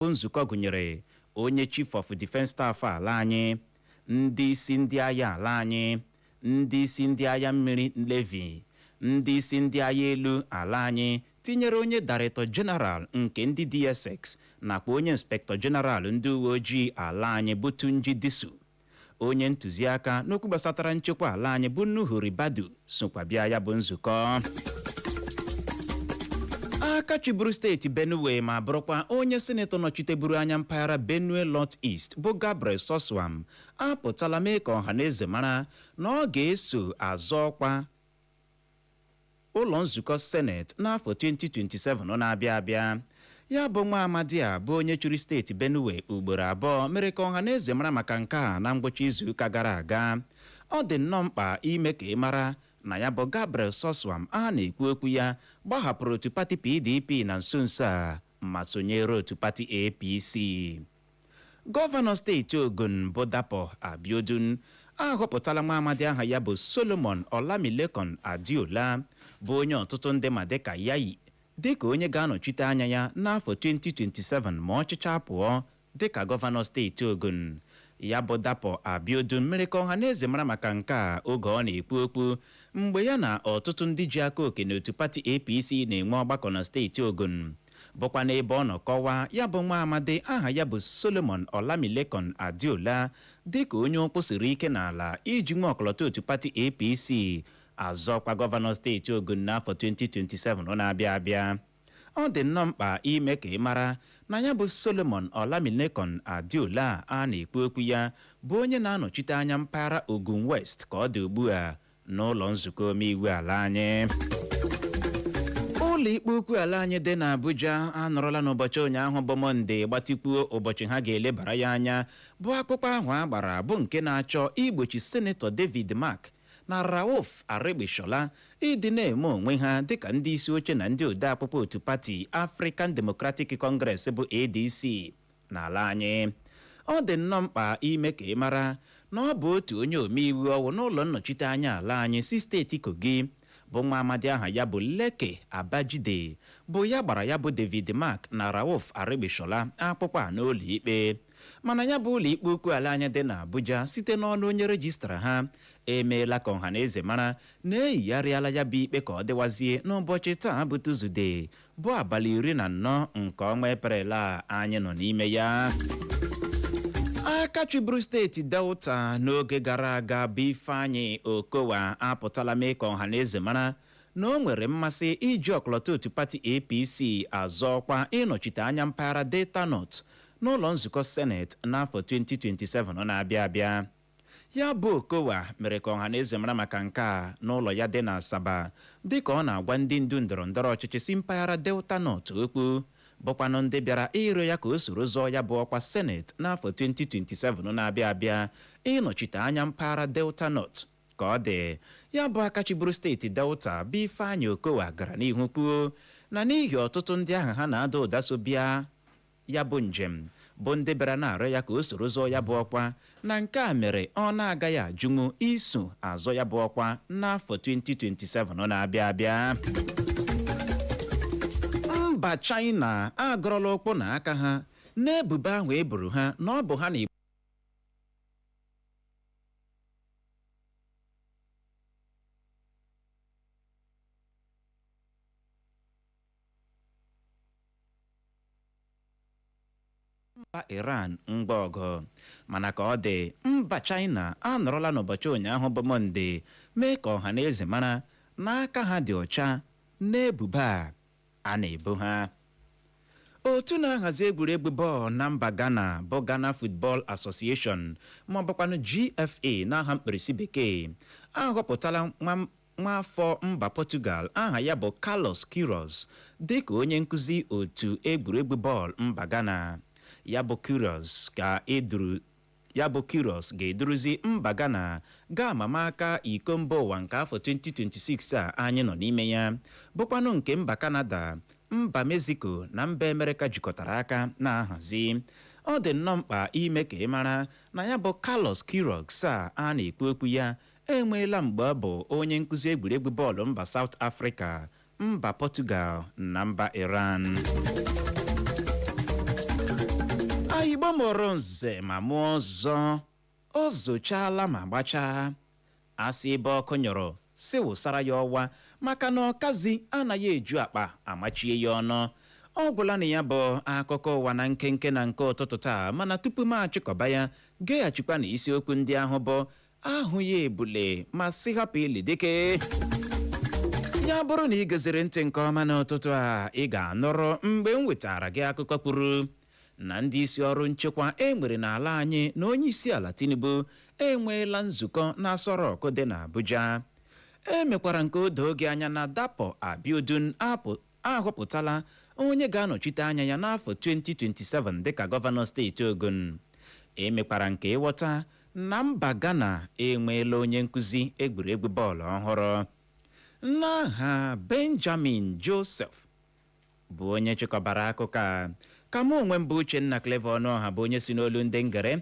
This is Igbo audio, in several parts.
Nzukọ gụnyere onye Chief of Defence Staff ala anyị, ndị isi ndị agha ala anyị, ndị isi ndị agha mmiri Navy, ndị isi ndị agha elu ala anyị, tinyere onye Director General nke ndị DSS nakwa onye Inspector General ndị uwe ojii ala anyị bụ Tunji Disu. Onye ntụziaka n'okwu gbasatara nchekwa ala anyị bụ Nuhu Ribadu sokwa bịa ya bụ nzukọ. Aka chịburu steeti Benue ma bụrụkwa onye senetọ nọchiteburu anya mpaghara Benue North East bụ Gabriel Suswam apụtala mee ka ọha na eze mara na ọ ga-eso azọ ọkwa ụlọ nzukọ seneti n'afọ 2027 na-abịa abịa. Ya bụ nwa amadi a bụ onye chịrị steeti Benue ugboro abụọ mere ka ọha na eze mara maka nke a na ngwụcha izuụka gara aga. Ọ dị nnọọ mkpa ime ka ị mara na ya bụ Gabriel Suswam a na-ekwu okwu ya gbahapụrụ otu pati PDP na nso nso a ma sonyere otu pati APC. Gọvanọ steeti Ogun bụ Dapo Abiodun ahọpụtala nwa amadi aha ya bụ Solomon Olamilekon Adiola, bụ onye ọtụtụ ndị ma dịka Yayi, dịka onye ga-anọchite anya ya n'afọ 2027 ma ọchịcha pụọ dịka gọvanọ steeti Ogun. Ya bụ Dapo Abiodun mere ka ọha na eze mara maka nke a oge ọ na-ekwu okwu mgbe ya na ọtụtụ ndị ji aka oke n'otu pati APC na-enwe ọgbakọ na steeti Ogun, bụkwa n'ebe ọ nọ kọwaa ya bụ nwa amadi aha ya bụ Solomon Olamilekon Adiola dịka onye ụkwụ siri ike n'ala iji nwe ọkọlọtọ otu pati APC azọkwa gọvanọ steeti Ogun n'afọ 2027 ọ na-abịa abịa. Ọ dị nnọọ mkpa ime ka ị mara na ya bụ Solomon Olamilekon Adiola a na-ekwu okwu ya bụ onye na-anọchite anya mpaghara Ogun West ka ọ dị ugbu a n'ụlọ nzukọ omeiwu ala anyị. Ụlọ ikpe ukwu ala anyị dị n'Abuja anọrọla n'ụbọchị ụnyaahụ bụ Mọnde gbatịkwuo ụbọchị ha ga-elebara ya anya bụ akpụkpọ ahụ a gbara bụ nke na-achọ igbochi Senetọ David Mark na Rauf Aregbesola ịdị na-eme onwe ha dịka ndị isi oche na ndị ode akwụkwọ otu pati African Democratic Congress bụ ADC n'ala anyị. Ọ dị nnọọ mkpa ime ka ị mara na ọ bụ otu onye omeiwu ọwụ n'ụlọ nnọchite anya ala anyị si steeti Kogi bụ nwa amadi aha ya bụ Leke Abajide bụ ya gbara ya bụ David Mark na Rauf Aregbesola akwụkwọ a n'ụlọ ikpe. Mana ya bụ ụlọ ikpe ukwu ala anyị dị n'Abuja site n'ọnụ onye registrar ha emeela ka ọha na eze mara na eyigharịala ya bụ ikpe ka ọ dịwazie n'ụbọchị taa bụ Tuzdee, bụ abalị 14 nke ọnwa Eprel a anyị nọ n'ime ya. Aka chịburu steeti Delta n'oge gara aga bụ Ifeanyị Okowa apụtala mee ka ọha na eze mara na o nwere mmasị iji ọkọlọtọ otu pati APC azọ ọkwa ịnọchite anya mpaghara Delta North n'ụlọ nzukọ seneti n'afọ 2027 ọ na-abịa abịa. Ya bụ Okowa mere ka ọha na eze mara maka nke a n'ụlọ ya dị na Asaba dịka ọ na-agwa ndị ndu ndọrọ ndọrọ ọchịchị si mpaghara Delta North okwu, bụkwanụ ndị bịara ịrịọ ya ka o soro zọọ ya bụ ọkwa seneti n'afọ 2027 na-abịa abịa ịnọchite anya mpaghara Delta North. Ka ọ dị, ya bụ aka chịburu steeti Delta bụ Ifeanyị Okowa gara n'ihu kwuo na n'ihi ọtụtụ ndị ahụ ha na-ada ụda so bịa ya bụ njem bụ ndị bịara na-arịọ ya ka o soro zọọ ya bụ ọkwa, na nke a mere ọ na-agaghị ajụnwu iso azọ ya bụ ọkwa n'afọ 2027 ọ na-abịa abịa. Mba China agọrọla ụkwụ na aka ha n'ebubo ahụ e boro ha na ọ bụ ha na mba Iran ngwa ọgụ. Mana ka ọ dị, mba China anọrọla n'ụbọchị ụnyaahụ bụ Mọnde mee ka ọha na eze mara na aka ha dị ọcha n'ebubo a a na-ebo ha. Otu na-ahazi egwuregwu bọọlụ na mba Ghana bụ Ghana Football Association, ma ọ bụkwanụ GFA n'aha mkpirisi bekee, ahọpụtala nwaafọ mba Portugal aha ya bụ Carlos Queiroz dịka onye nkụzi otu egwuregwu bọọlụ mba Ghana. Ya bụ Queiroz ga-eduruzi mba Ghana gaa amamaka iko mba ụwa nke afọ 2026 a anyị nọ n'ime ya, bụkwanụ nke mba Canada, mba Mexico na mba Amerịka jikọtara aka na-ahazi. Ọ dị nnọọ mkpa ime ka ị mara na ya bụ Carlos Queiroz a a na-ekwu okwu ya enweela mgbe ọ bụ onye nkụzi egwuregwu bọọlụ mba South Africa, mba Portugal na mba Iran. Igbo mụrụ nze ma mụọ ọzọ, o zochaala ma gbachaa. Asị ebe ọkụ nyụrụ si wụsara ya ọwa, maka na ọkazi anaghị eju akpa amachie ya ọnụ. Ọ gwụla na ya bụ akụkọ ụwa na nkenke na nke ụtụtụ taa, mana tupu m achịkọba ya, geghachikwa na isiokwu ndị ahụ bụ ahụghị ebule ma sị hapụ ili dike. Ya bụrụ na ị geziri ntị nke ọma n'ụtụtụ a, ị ga-anụrụ mgbe m wetara gị akụkọ kwuru na ndị isi ọrụ nchekwa e nwere n'ala anyị na onye isi ala Tinubu enweela nzukọ na Aso Rock dị n'Abuja. E mekwara nke o doo gị anya na Dapo Abiodun ahọpụtala onye ga-anọchite anya ya n'afọ 2027 dịka gọvanọ steeti Ogun. Emekwara nke ịghọta na mba Ghana enweela onye nkụzi egwuregwu bọọlụ ọhụrụ n'aha Benjamin Joseph, bụ onye chịkọbara akụkọ a, ka mụ onwe m bụ Uchenna Clever Ọnụọha, bụ onye si n'olu ndị ngere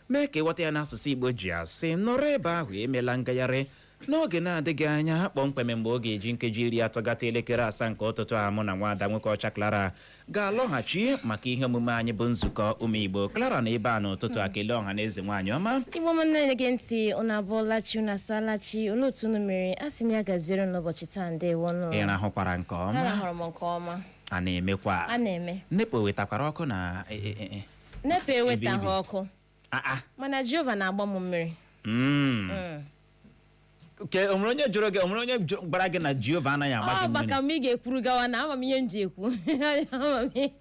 mee ka ịghọta ya n'asụsụ Igbo, ji asị nọrọ ebe ahụ emela ngagharị. N'oge na-adịghị anya, kpọmkwem mgbe ọ ga-eji nkeji 30 gata elekere 7 nke ụtụtụ a, mụ na nwaada nwoke ọcha Clara ga-alọghachi maka ihe omume anyị bụ nzukọ ụmụ Igbo. Clara na ebe a n'ụtụtụ a, kelee ọha na eze, nwaanyị ọma. Igbo m na-ege ntị, unu abụọla chi, unu asaala chi. Olee otu unu mere? A sị m ya gaziere n'ụbọchị taa. Ndewo nụ. Ị rahụkwara nke ọma? Arahụrụ m nke ọma. A na-emekwa. A na-eme. NEPA wetakwara ọkụ na NEPA ewetaghị Ebe ibi. ọkụ. Ah, ah. Mana Jehova na-agba m mmiri. Ke o nwere onye jụrụ gị, o nwere onye gwara gị na Jehova anaghị agba Ọ gị mmiri? maka mgbe ị ga-ekwuru gawa na ama m ihe m ji ekwu. Ama m ihe.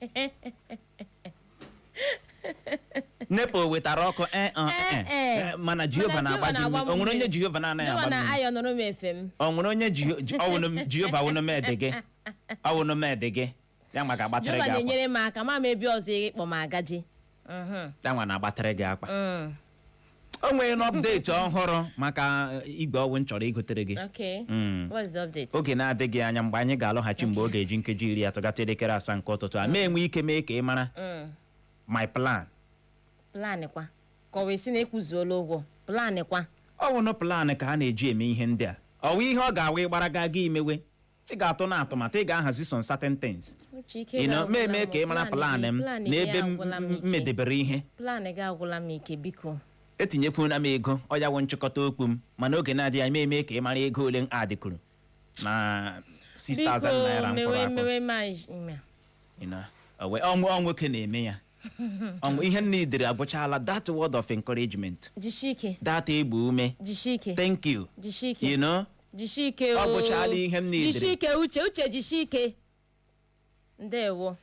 NEPA o wetara ọkụ? Eh. Mana Jehova Mana na-agba gị mmiri. O nwere onye mmiri. Jehova na-anaghị Jehova agba na mmiri? ayọ nọrọ m efe m. O nwere onye Jehova wụnụ gị, ọwụnụ med gị, ya nwa ga-agbatịrị Jehova gị akwa. na-enyere m aka ma m ebe ọzọ ịkpọ m agaji. Ya nwa na-agbatịrị gị akwa. O nwere na update ọhụrụ maka igwe ọwụ m chọrọ igotere gị. Okay. What's the update? Oge na-adịghị anya, mgbe anyị ga-alọghachi, mgbe ọ ga-eji nkeji 30 gata elekere 7 nke ụtụtụ a, ma enwe ike mee ka ị mara my plan. Plan kwa ka ọ wee sị na ekwuzuola ụgwọ, plan kwa. Ọ wụnụ plan ka a na-eji eme ihe ndị a. Ọ wụ ihe ọ ga-awa ịgbara ga aga imewe, ị ga-atụ na atụmatụ, ị ga-ahazi some certain things. Uche, ike You know, mee mee ka ị mara plan m na ebe m medebere ihe. Plan gị agwụla m ike, biko. Etinyekwuola m ego. Ọ ya wụ nchịkọta okwu m, mana oge na-adịghị anya, eme ka ị mara ego ole m adịkwuru na 6000 naira Biko, mkpụrụ mewe akụ. mewe ma. You know, ọ nwoke na-eme ya. Ọnwụ ihe nna idere agwụchala. That word of encouragement, Jisie ike. that egbe ume. Jisie ike. Thank you. Jisie ike. Jisie ike. Ọ Oo. gwụchala ihe m na-edere. Jisie ike, Uche. Uche, jisie ike. Ndewo.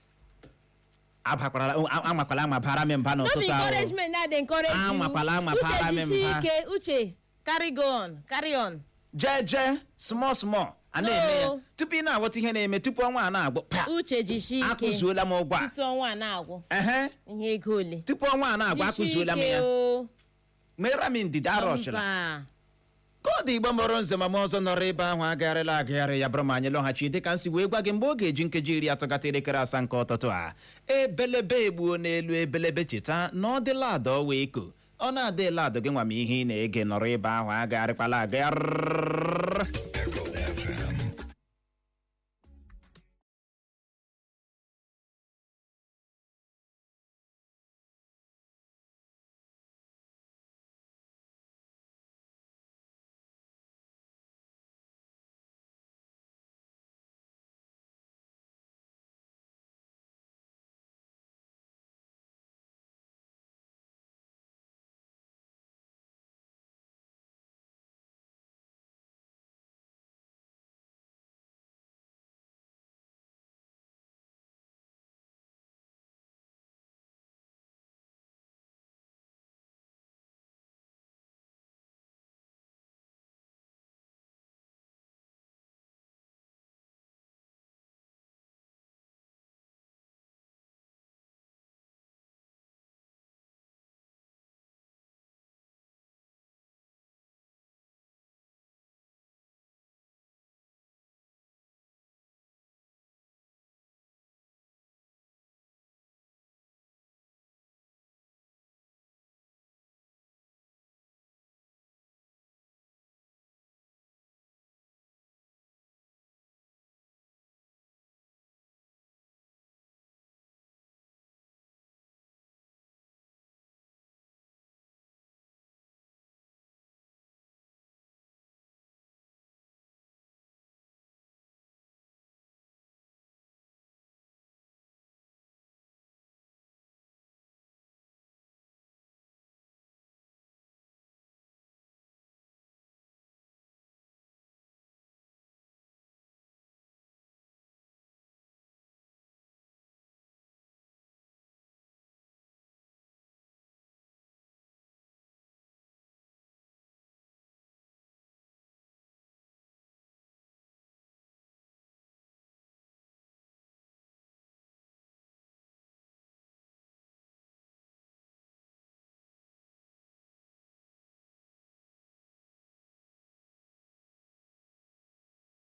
Abakwara, amakwala ama bara m mba No be n'ụtụtụ ahụ. encouragement na dey encourage you. Amakwala ama para Uche, m jisie mba. ike. Uche, carry go on, carry on. Jeje, small small, a na-eme ya. No. Tupu ị na-aghọta ihe na-eme, tupu ọnwa a na-agbụ, pa! Uche, jisie ike. Akụzuola m ụgwọ a. Tutu ọnwa a na-agwụ. Ehe. Ihe ego ole? Tupu ọnwa a na-agwụ, Jisie akụzuola m ike ya. o. Mere m ndidi, arọchila. Mba. Koodu Igbo mụrụ nze ma m ọzọ, nọrọ ebe ahụ agagharịla agagharị. Ya bụrụ ma anyị lọghachi, dịka nsi wee gwa gị, mgbe ọ ga-eji nkeji 30 gata elekere 7 nke ụtụtụ a, ebelebe egbuo n'elu ebelebe. Cheta na ọ dịla ada ọwa eko, ọ na-adịla adụ gị nwa ma ihe ị na-ege. Nọrọ ebe ahụ, agagharịkwala agagharị.